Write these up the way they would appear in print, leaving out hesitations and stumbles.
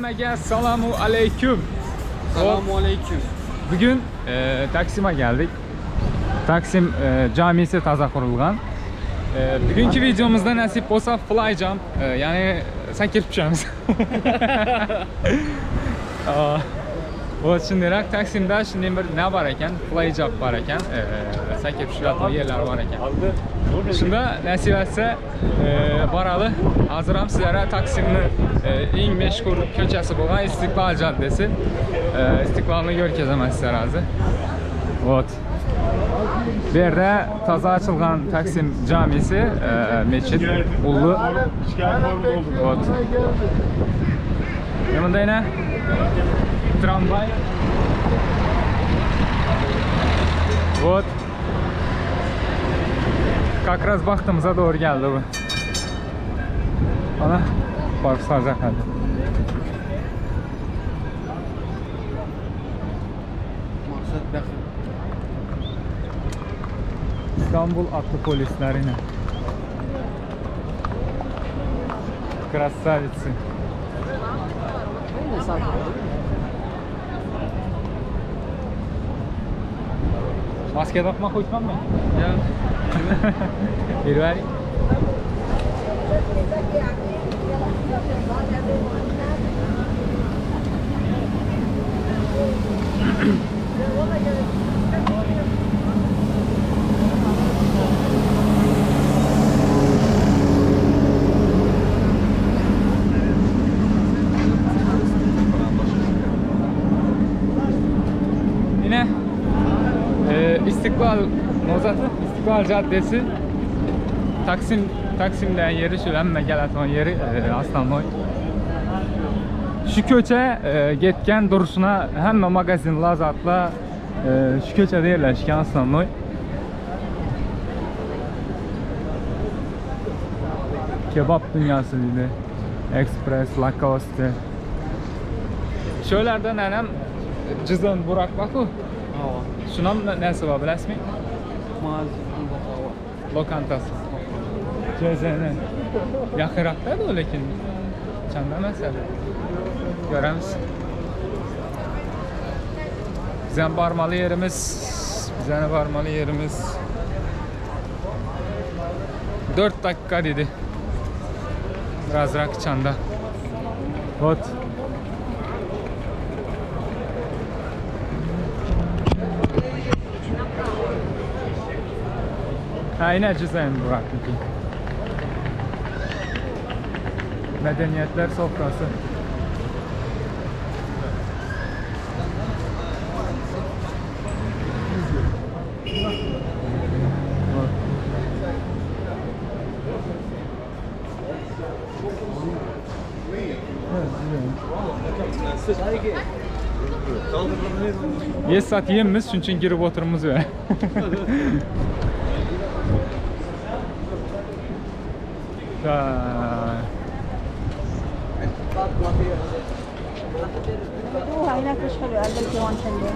Hammaga assalomu alaykum. Selamun aleyküm. Bugun e, Taksim'a geldik. Taksim e, camisi taza qurilgan. E, bugungi videomuzda nasib bo'lsa fly jump, e, ya'ni sakirib tushamiz. Aa, Вот shundayroq Taksimda shunday bir nima bor ekan, fly jump bor ekan, e, sakirib tushadigan yerlar bor ekan. Shunda nasib etsa e, borali. Hozir ham sizlarga Taksimni e, eng mashhur ko'chasi bo'lgan Istiklal caddesi. E, Istiklalni ko'rkazaman sizlarga hozir. Вот. Bu yerda toza ochilgan Taksim camisi, e, mechit, ullu. Вот. Yanında yine tramvay. Вот. Как раз baxtımıza doğru geldi bu. Ana barıp saracak hadi. Maksat bakın. İstanbul atlı polislerine. Красавицы. Maske takmak hoşman mı? Ya. Bir ver. Yine e, İstiklal Nozatı, İstiklal Caddesi Taksim Taksim'den yeri şu hemme gelen yeri e, Aslanboy. Şu köçe e, getken duruşuna hemme magazin lazatla e, şu köçede yerleşken Aslanboy. Kebap dünyası dedi. Express, Lacoste. Şöylerde nenem cızın Burak Baku. Hava. Şunam nesi var bilasizmi? Mağaza. Hava. Lokantası. CZN. Yaxınroqda o lekin çanda məsələ. Görəmiz. Bizən barmalı yerimiz, bizən barmalı yerimiz 4 dakika dedi. Birazrak çanda. Hot. Ha yine cüzdan Burak'ınki. Medeniyetler sofrası. Yes saat yemimiz çünkü girip oturumuz ve. Ta. هناك مش حلو قال لك هون حلو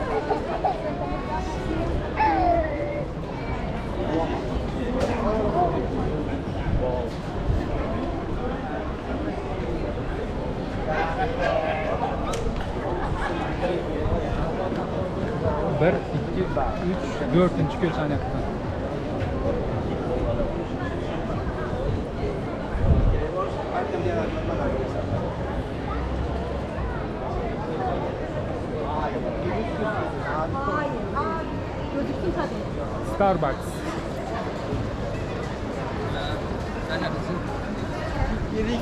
Bir, iki, üç, dördüncü köçeni yaptı. Gözüksün tabii. Starbucks. Sen neredesin? Yedik.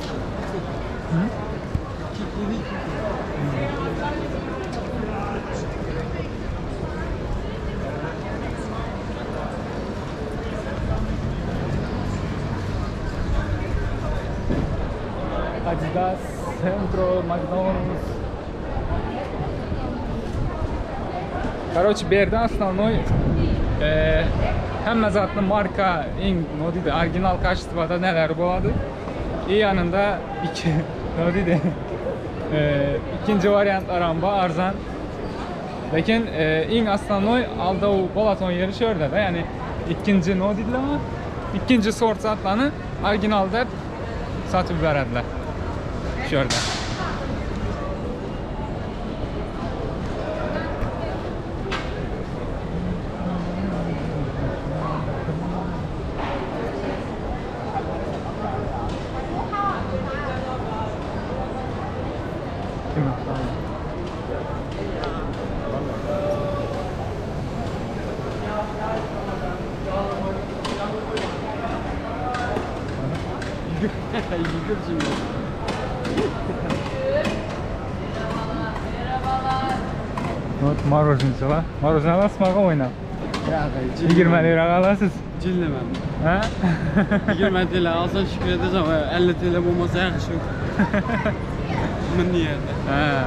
Adidas, Centro, McDonald's. Karoçi berde osnovnoy hemme zatny marka iň no diýdi original kaçestwada neler bolady. I ýanynda iki no diýdi ikinji wariantlaram bar arzan. Lekin iň osnovnoy aldaw bolaton ýeri şu ýerde-de, ýagny ikinji no diýdiler oňa? Ikinji sort zatlaryny original dep satyp berediler şu ýerde. Вот мороженое. Мороженое alasizmi ag'a o'ynab? 20 liraga olasiz. Jinliman. Ha? 20 TL alsa şükür edeceğim. 50 TL bolmasa yaxshi. Mini yerda. Ha.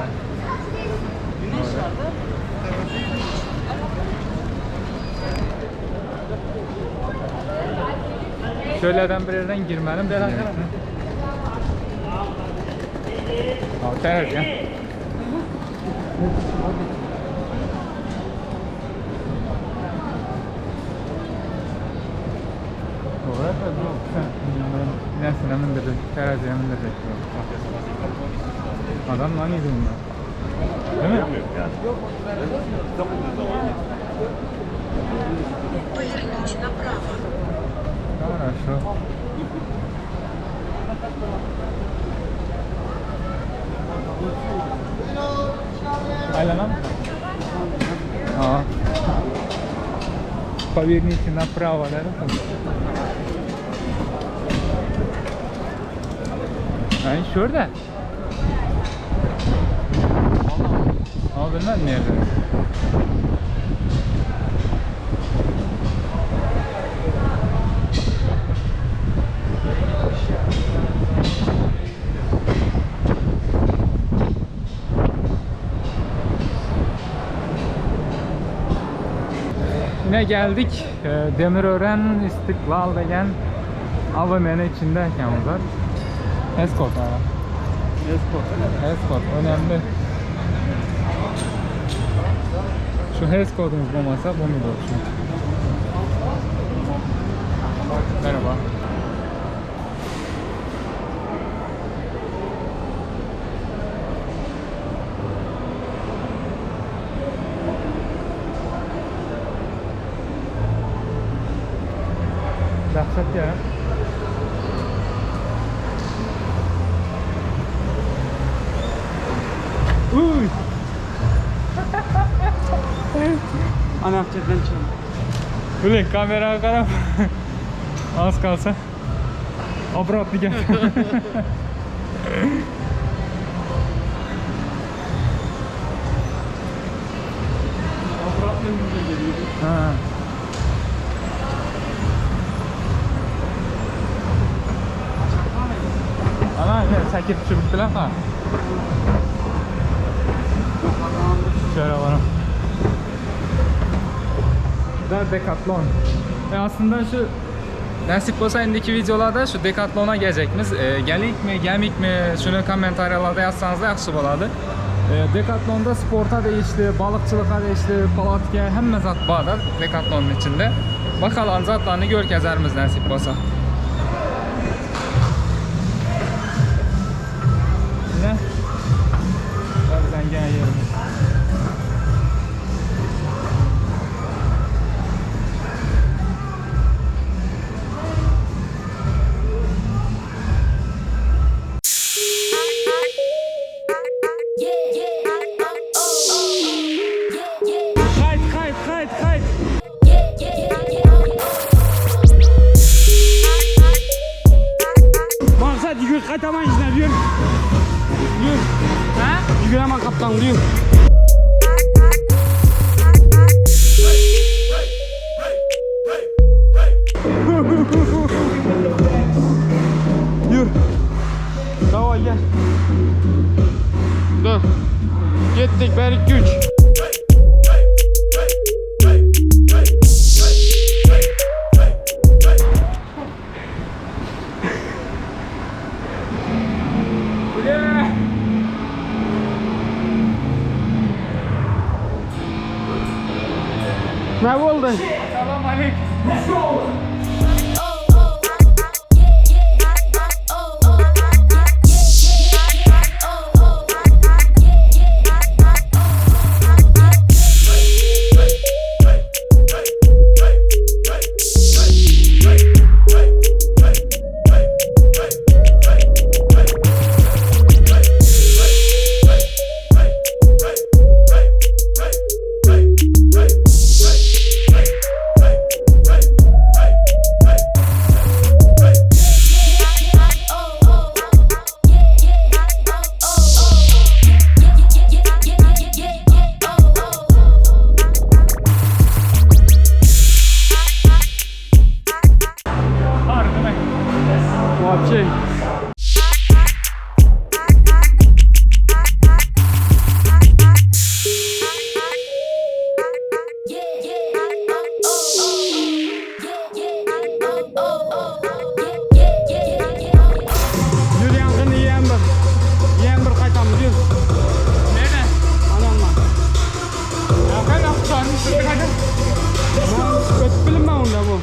Şöylerden bir yerden girmelim. Ha, ter ya. Doğru da bu. Nesine mindirecek, teraziye mindirecek. Adam lan yedi bunlar. Değil mi? Поверните направо. Хорошо. Aylanam? Aa. Поверните направо, да? Yani şurada. Ama bilmem nerede. Yine geldik. Demirören İstiklal degen AVM'nin içinde ekanmiz. Escort abi. Escort. Escort önemli. Şu HES kodumuz olmasa bunu da olsun. Merhaba. Dahşat ya. Uy! Anahtardan chiqdi. Блин, kameraga qarab az kalsa обратно gel. Обратно bize geliyor. Ha. Ana ne sakib tushiribdilar ha. Şöyle bana. Da Decathlon. Aslında şu nasip bolsa indiki videolarda şu Decathlon'a gelecekmiz. Gelikmi, gelmikmi şunu kommentariyalarda yazsanız da yaxşı boladi. Decathlon'da sporta değişti, balıkçılığa değişti, palatka, hemme zat bar da Decathlon'un içinde. Bakalım zatlarını gör kezerimiz nasip bolsa. Ne? Bizden gelen yerimiz. Kayıt, kayıt, kayıt, kayıt. Maksat yürü kataman işler yürü. Yürü. Ha? Ýügüremen kaptan diýip. Ýür. Daway gel. Dur. Gittik 1 2 3. Ne oldu? Salam aleyküm. Harika. Вообще. Yürü yankını yiyen bir. Yiyen bir kaytamız yürü. Nerede? Anamla. Ya ben aktarmıştım. Hadi. Ben ötüp bilinmem onda bu.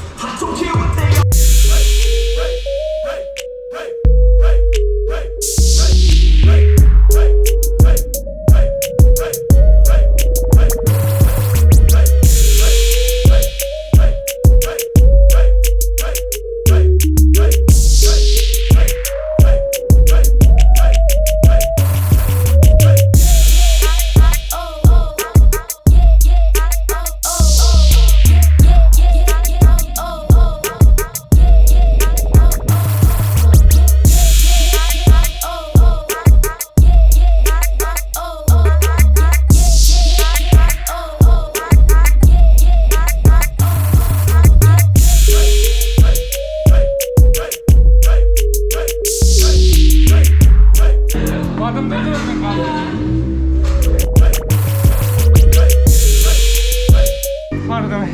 Badımda durdun kaldı. Pardon.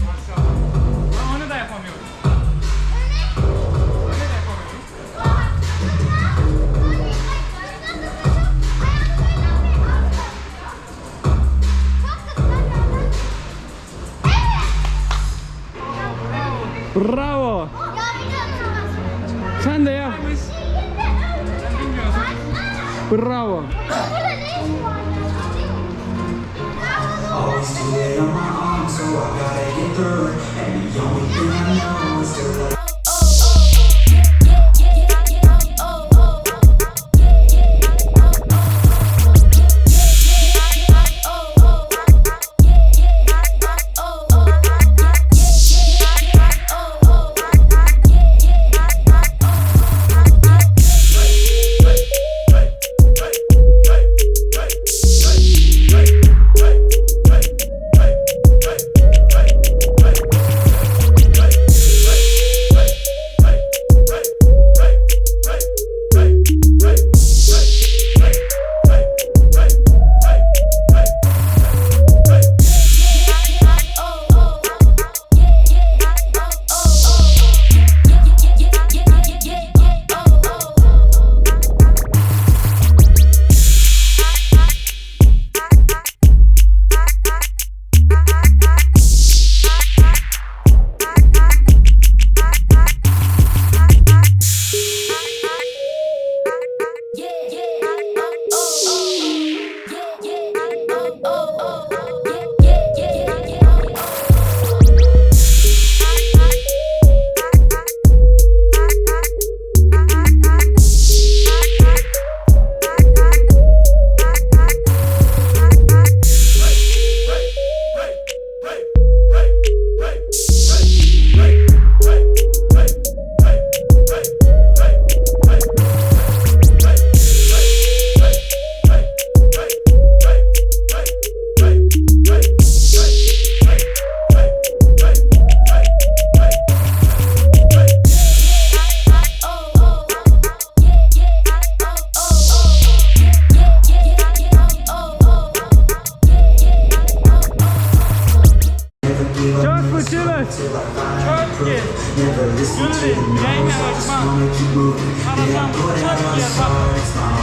Maşallah. Ben onu da yapamıyorum. Öyle de yapamıyorum. Bravo. Sen de yap. Sen bilmiyorsun. Bravo. Always do it on my own, so I gotta get through it. And the only thing I know is to love. Never listen to the no's, I just wanna keep moving. Yeah, I put out all this art, it's my